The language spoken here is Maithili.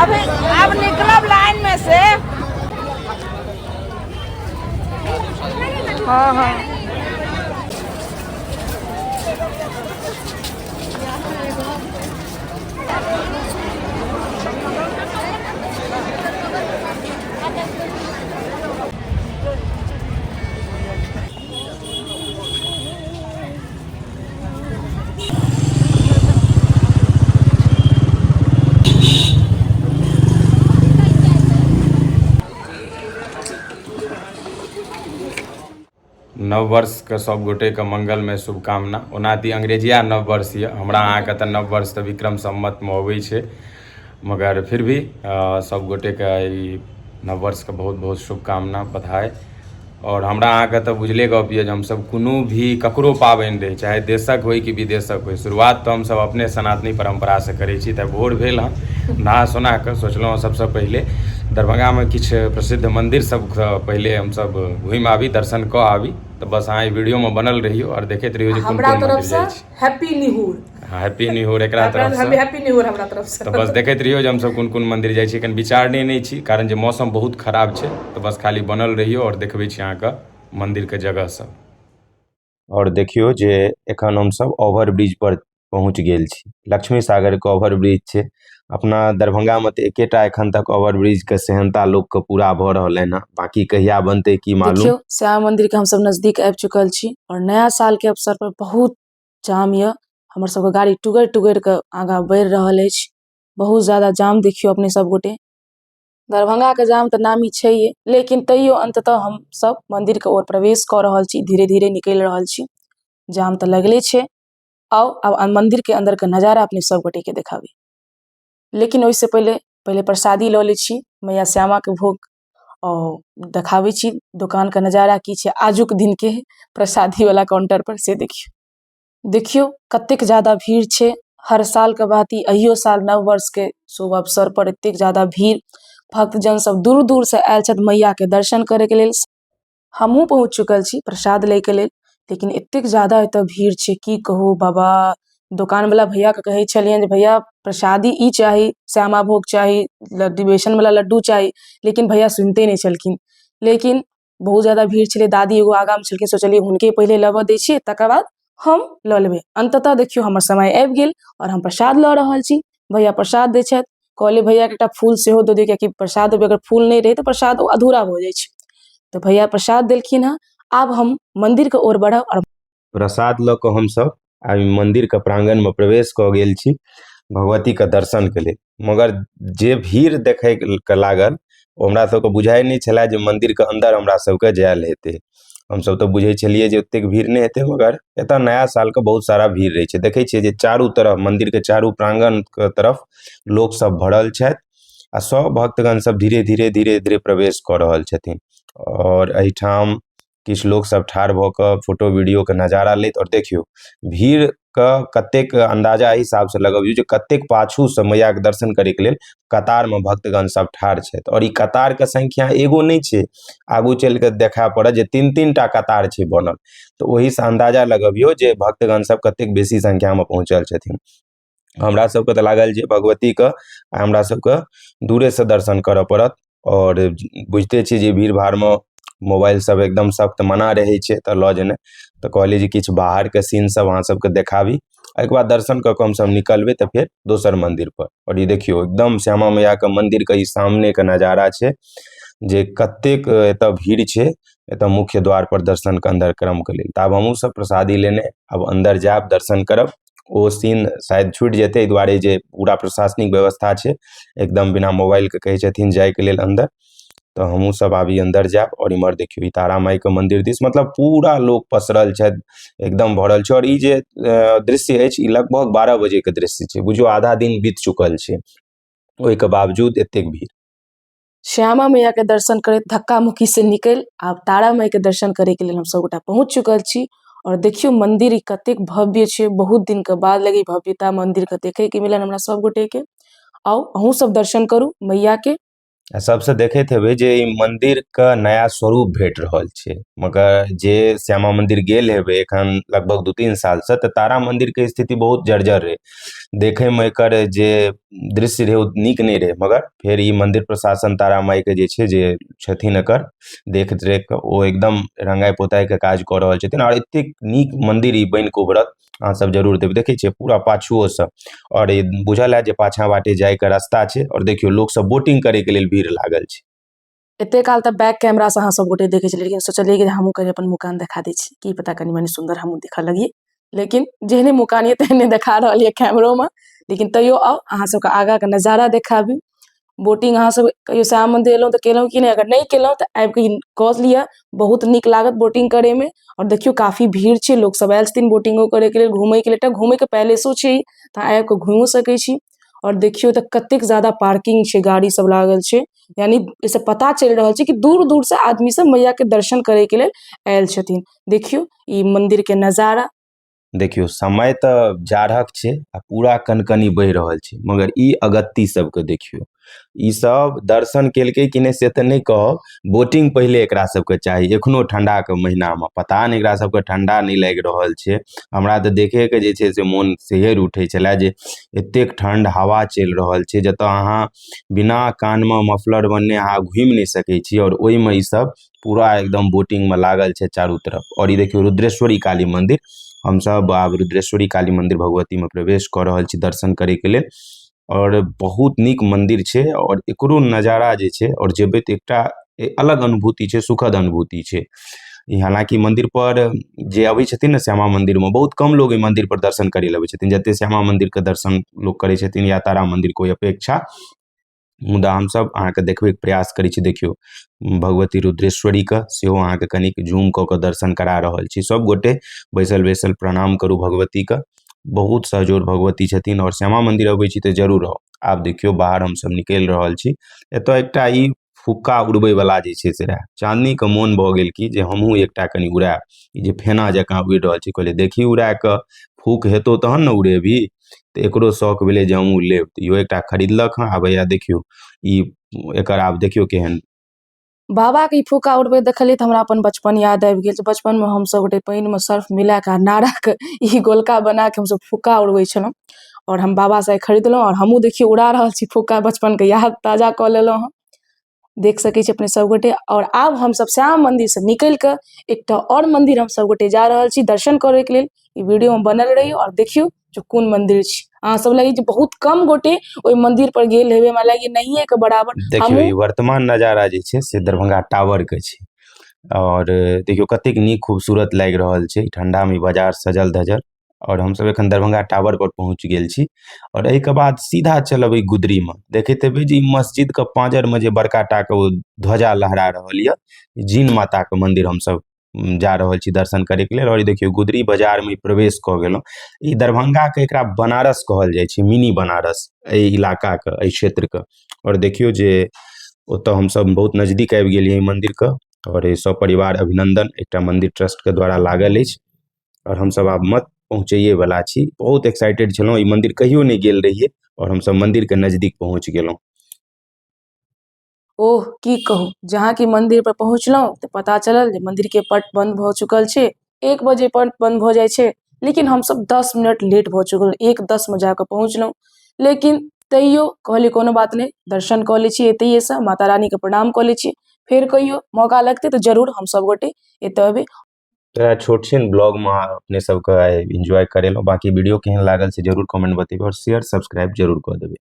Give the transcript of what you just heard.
अभी अब निकलब लाइन में से। हाँ हाँ। नव वर्षके सब गोटेके मंगलमय शुभकामना। ओना तऽ ई अंग्रेजिया नव वर्ष यऽ, हमरा अहाँके तऽ नव वर्ष तऽ विक्रम सम्मतमे अबै छै, मगर फिर भी सब गोटेके ई नव वर्षके बहुत बहुत शुभकामना, बधाई। आओर हमरा अहाँके तऽ बुझले गप यऽ जे हमसब कोनो भी ककरो पाबनि रहै, चाहे देशक होइ कि विदेशक होइ, शुरुआत तऽ हमसब अपने सनातनी परम्परासँ करै छी। तऽ भोर भेल हँ, नहा सोना कऽ सोचलहुँ सबसँ पहिले दरभंगामे किछु प्रसिद्ध मन्दिर सबके पहिले हमसब घुमि आबी, दर्शन कऽ आबी। तऽ बस अहाँ एहि वीडियोमे बनल रहियौ आओर देखैत रहियौ जे कोन हमरा कोन तरफ मन्दिर से जाइ छी। हैप्पी निहुर। हाँ, हैप्पी न्यू ईयर एकरा तरफ से। हैप्पी न्यू ईयर हमरा तरफ से। तऽ बस देखैत रहियौ जे हमसब कोन कोन मन्दिर जाइ छी। एखन विचारने नहि छी, कारण जे मौसम बहुत खराब छै। तऽ बस खाली बनल रहियौ आओर देखबै छी अहाँके मन्दिरके जगह सब। आओर देखियौ जे एखन हमसब ओवर ब्रिज पर पहुँच गेल छी। लक्ष्मी सागरके ओवर ब्रिज छै। अपना दरभंगामे तऽ एकेटा एखन तक ओवर ब्रिजके सेहन्ता लोकके पूरा भऽ रहलै हँ, बाँकी कहिया बनतै की मालूम। देखियौ, श्यामा मंदिर के हमसब नजदीक आबि चुकल छी और नया साल के अवसर पर बहुत जाम यऽ। हमर सबके गाड़ी टुगरि टुगरि कऽ आगाँ बढ़ि रहल अछि। बहुत ज्यादा जाम देखियौ अपने सब गोटे। दरभंगा के जाम तऽ नामी छैहे, लेकिन तैयो अन्ततः हमसब मंदिर के ओर प्रवेश कऽ रहल छी, धीरे धीरे निकलि रहल छी। जाम तऽ लगले छै। आउ आब मंदिर के अंदर के नजारा अपने सब गोटे के देखाबी, लेकिन ओहिसँ पहिले पहिले प्रसादी लऽ लै छी मैया श्यामाके भोग आओर देखाबै छी दोकानके नजारा की छै आजुक दिनके प्रसादीवला काउण्टरपर से देखियौ। देखियौ कतेक जादा भीड़ छै। हर सालके भाँति एहियो साल नव वर्षके शुभ अवसरपर एतेक जादा भीड़, भक्तजन सब दूर दूरसँ आयल छथि मैयाके दर्शन करैके लेल। हमहूँ पहुँच चुकल छी प्रसाद लैके लेल, लेकिन एतेक जादा एतऽ भीड़ छै की कहू बाबा। दोकानवला भैयाके कहै छलियनि जे भैया प्रसादी ई चाही, श्यामा भोग चाही, लड्डू बेसनवला लड्डू चाही, लेकिन भैया सुनिते नहि छलखिन। लेकिन बहुत जादा भीड़ छलै, दादी एगो आगाँमे छलखिन, सोचलियै हुनके पहिले लेबऽ दै छियै, तकर बाद हम लऽ लेबै। अन्ततः देखियौ हमर समय आबि गेल आओर हम प्रसाद लऽ रहल छी। भैया प्रसाद दै छथि। कहलियै भैयाके एकटा फूल सेहो दऽ दियौ, किएकि प्रसाद अगर फूल नहि रहै तऽ प्रसाद ओ अधूरा भऽ जाइ छै। तऽ भैया प्रसाद देलखिन हँ। आब हम मन्दिरके ओर बढ़ब आओर प्रसाद लऽ कऽ हमसभ आब मन्दिरके प्राङ्गणमे प्रवेश कऽ गेल छी भगवतीके दर्शनके लेल। मगर जे भीड़ देखैके लागल ओ हमरा सबके बुझाइ नहि छलए जे मन्दिरके अन्दर हमरा सबके जायल हेतै। हमसब तऽ बुझै छलियै जे ओतेक भीड़ नहि हेतै, मगर एतऽ नया सालके बहुत सारा भीड़ रहै छै। देखै छियै जे चारू तरफ मन्दिरके चारू प्राङ्गणके तरफ लोकसब भरल छथि आ सब भक्तगण सब धीरे धीरे धीरे धीरे प्रवेश कऽ रहल छथिन। आओर एहिठाम किछु लोकसब ठाढ़ भऽ कऽ फोटो वीडियोके नजारा लैत। आओर देखियौ भीड़के कतेक अन्दाजा एहि हिसाबसँ लगबियौ जे कतेक पाछूसँ मैयाके दर्शन करैके लेल कतारमे भक्तगण सब ठाढ़ छथि। आओर ई कतारके संख्या एगो नहि छै, आगू चलि कऽ देखा पड़त जे तीन तीन टा कतार छै बनल। तऽ ओहिसँ अन्दाजा लगबियौ जे भक्तगण सब कतेक बेसी संख्यामे पहुँचल छथिन। हमरा सबके तऽ लागल जे भगवतीके आ हमरा सबके दूरेसँ दर्शन करऽ पड़त। आओर बुझिते छियै जे भीड़ भाड़मे मोबाइल सब एकदम सख्त मना रहै छै तऽ लऽ जेनाइ। तऽ कहलियै जे किछु बाहरके सीन सब अहाँ सबके देखाबी, एहिके बाद दर्शन कऽ कऽ हमसब निकलबै तऽ फेर दोसर मन्दिरपर। आओर ई देखियौ एकदम श्यामा मैयाके मन्दिरके ई सामनेके नजारा छै जे कतेक एतऽ भीड़ छै एतऽ मुख्य द्वारपर दर्शनके अन्दर क्रमके लेल। तऽ आब हमहूँ सब प्रसादी लेने आब अन्दर जायब, दर्शन करब। ओ सीन शायद छुटि जेतै, एहि दुआरे जे पूरा प्रशासनिक व्यवस्था छै एकदम बिना मोबाइलके कहै छथिन जाइके लेल अन्दर। तऽ हमहूँ सब आब ई अन्दर जायब। आओर इमहर देखियौ ई तारा माइके मन्दिर दिस मतलब पूरा लोक पसरल छथि, एकदम भरल छै। आओर ई जे दृश्य अछि ई लगभग 12 बजेके दृश्य छै, बुझियौ आधा दिन बीत चुकल छै, ओहिके बावजूद एतेक भीड़। श्यामा मैया के दर्शन करैत धक्का मुक्की से निकलि आब तारा माई के दर्शन करे के लेल हम सब गोटा पहुँच चुकल छी। और देखियौ मंदिर कतेक भव्य छै, बहुत दिन के बाद लगे भव्यता मंदिर के देखे के मिलल हमरा सब गोटे के। आउ अहूँ सब दर्शन करू मैया के। आ सबसे देखैत हेबै जे ई मंदिर के नया स्वरूप भेट रहल छै। मगर जे श्यामा मंदिर गेल हेबै एखन लगभग 2-3 साल से, तऽ तारा मंदिर के स्थिति बहुत जर्जर रहे। देखे में एकर जे दृश्य रहे ओ नीक नहीं रहे, मगर फेर ई मंदिर प्रशासन तारा माई के जे छै जे छथिन एकर देख रेख ओ एकदम रंगाई पोताई के काज कऽ रहल छथिन। और एतेक नीक मंदिर ई बनि के उभरत अहाँ सब जरूर देब। देखै छियै पूरा पाछुओ से, और ई बुझल है जे पाछा बाटे जाय के रास्ता छै। और देखियौ लोक सब बोटिंग करे के लेल भीड़ लागल छै। एते काल तऽ बैक कैमरा से अहाँ सब गोटे देखै छलियै, लेकिन सोचलियै कि हमहूँ कनि अपन मुकान देखा दै छी, की पता कनि मनि सुन्दर हमहूँ देखऽ लगियै। लेकिन जेहने मुकान यऽ तेहने देखा रहल यऽ कैमरोमे। लेकिन तैयो आउ अहाँ सबके आगाँके नजारा देखाबी। बोटिंग अहाँ सब कहियो श्यामा मंदिर एलहुँ तऽ केलहुँ कि नहि? अगर नहि केलहुँ तऽ आबि कऽ कऽ लिअ, बहुत नीक लागत बोटिंग करैमे। आओर देखियौ काफी भीड़ छै, लोक सब आयल छथिन बोटिंगो करैके लेल, घूमैके लेल। एकटा घूमैके पैलेसो छै ई, तऽ आबि कऽ घुमियो सकै छी। आओर देखियौ तऽ कतेक ज्यादा पार्किंग छै, गाड़ी सब लागल छै, यानी एहिसँ पता चलि रहल छै कि दूर दूर से आदमी सब मैया के दर्शन करे के लेल आयल छथिन। देखियौ ई मंदिर के नजारा। देखियौ समय तऽ जाड़क छै आ पूरा कनकनी बहि रहल छै, मगर ई अगत्ती सबके देखियौ, ई सब दर्शन केलकै कि नहि से तऽ नहि कहब, बोटिंग पहिले एकरा सबके चाही। एखनो ठंडा के महीना मे पता नहि एकरा सबके ठंडा नहि लागि रहल छै। हमरा तऽ देखे के जे छै से मोन सिहरि उठै छलै जे एतेक ठंड हवा चलि रहल छै, जतऽ अहाँ बिना कान मे मफलर बन्हने अहाँ घुमि नहि सकै छी, और ओहिमे ई सब पूरा एकदम बोटिंग मे लागल छै चारू तरफ। और ई देखियौ रुद्रेश्वरी काली मंदिर, हमसब आब रुद्रेश्वरी काली मंदिर भगवती में प्रवेश कऽ रहल छी दर्शन करे के लेल। और बहुत नीक मंदिर छै, और एकरो नजारा जे छै और जेबै तऽ एकटा अलग अनुभूति छै, सुखद अनुभूति छै। हालांकि मंदिर पर जे अबै छथिन ने श्यामा मंदिर में, बहुत कम लोग एहि मंदिर पर दर्शन करे लए अबै छथिन, जते श्यामा मंदिर के दर्शन लोग करै छथिन या तारा मंदिर के ओहि अपेक्षा। मुदा हमसब अहाँके देखबैके प्रयास करै छी। देखियौ भगवती रुद्रेश्वरी के सेहो अहाँके कनिक जूम कऽ के दर्शन करा रहल छी। सब गोटे बैसल बैसल प्रणाम करू भगवती के, बहुत सहजोर भगवती छथिन। और श्यामा मंदिर अबै छी तऽ जरूर आउ। आब देखियौ बाहर हमसब निकलि रहल छी। एतऽ एकटा ई फुक्का उड़बै वाला जे छै से रहए, चाँदनी के मोन भऽ गेल कि जे हमहूँ एकटा कनि उड़ायब। ई जे फेना जकाँ उड़ि रहल छै, कहलियै देखी उड़ा कऽ, फूक हेतौ तहन ने उड़ेबही। तऽ एकरो शौक भेलै जे हमहूँ लेब, तऽ इहो एकटा खरीदलक हँ। आब हैया देखियौ ई एकर आब देखियौ केहन बाबा के ई फूका उड़बैत देखलियै तऽ हमरा अपन बचपन याद आबि गेल। बचपन मे हमसब गोटे पानि मे सर्फ मिला कऽ आ नारा के ई गोलका बना के हमसब फूका उड़बै छलहुँ। और हम बाबा से खरीदलहुँ और हमहूँ देखियौ उड़ा रहल छी फूका, बचपन के याद ताजा कऽ लेलहुँ हँ। देख सकै छी अपने सब गोटे। और आब हमसब श्यामा मंदिर से निकलि कऽ एकटा और मंदिर हम सब गोटे जा रहल छी दर्शन करे के लेल। ई वीडियो में बनल रहियौ और देखियौ जे कोन मंदिर छी। अहाँ सब लगे जे बहुत कम गोटे ओहि मंदिर पर गेल हेबै, हमरा लागे नहिये के बराबर। देखियौ ई वर्तमान नजारा जे छै से दरभंगा टावर के छै। और देखियौ कतेक नीक खूबसूरत लागि रहल छै ठंडा में बाजार सजल धजल। और हमसब एखन दरभंगा टावर पर पहुंच गेल छी। और एहि के बाद सीधा चलब ई गुदरी में, देखैत हेबै जे ई मस्जिद के पांजर में जे बड़का टा के ओ ध्वजा लहरा रहल ये, जीन माता के मंदिर हमसब जा रहल छी दर्शन करे के लेल। और ई देखियौ गुदरी बाजार में प्रवेश कऽ गेलहुँ। ई दरभंगा के एकरा बनारस कहल जाइ छै, मिनी बनारस एहि इलाका के, एहि क्षेत्र के। और देखियौ जे ओतऽ हमसब बहुत नजदीक आबि गेलियै ई मंदिर के। और ई सब परिवार अभिनंदन एकटा मंदिर ट्रस्ट के द्वारा लागल अछि। और हमसब आब मत पहुँचैए वाला छी। बहुत एक्साइटेड छलहुँ, ई मंदिर कहियो नहि गेल रहियै और हमसब मंदिर के नजदीक पहुँच गेलहुँ। ओह की कहू, जहाँ कि मंदिर पर पहुँचलहुँ तऽ पता चलल जे मंदिर के पट बंद भऽ चुकल छै। 1 बजे पट बंद भऽ जाइ छै, लेकिन हमसब 10 मिनट लेट भऽ चुकल, 1:10 मे जाकऽ पहुँचलहुँ। लेकिन तैयो कहलियै कोनो बात नहि, दर्शन कऽ लै छी एतहिएसँ, माता रानीके प्रणाम कऽ लै छी, फेर कहियो मौका लगतै तऽ जरूर हम सब गोटे एतऽ एबै। तोरा छोट छिन ब्लॉग में अपने सबके एंजॉय करेलहुँ। बाकी वीडियो केहन लागल से जरूर कमेंट बतेबै और शेयर सब्सक्राइब जरूर कऽ देबै।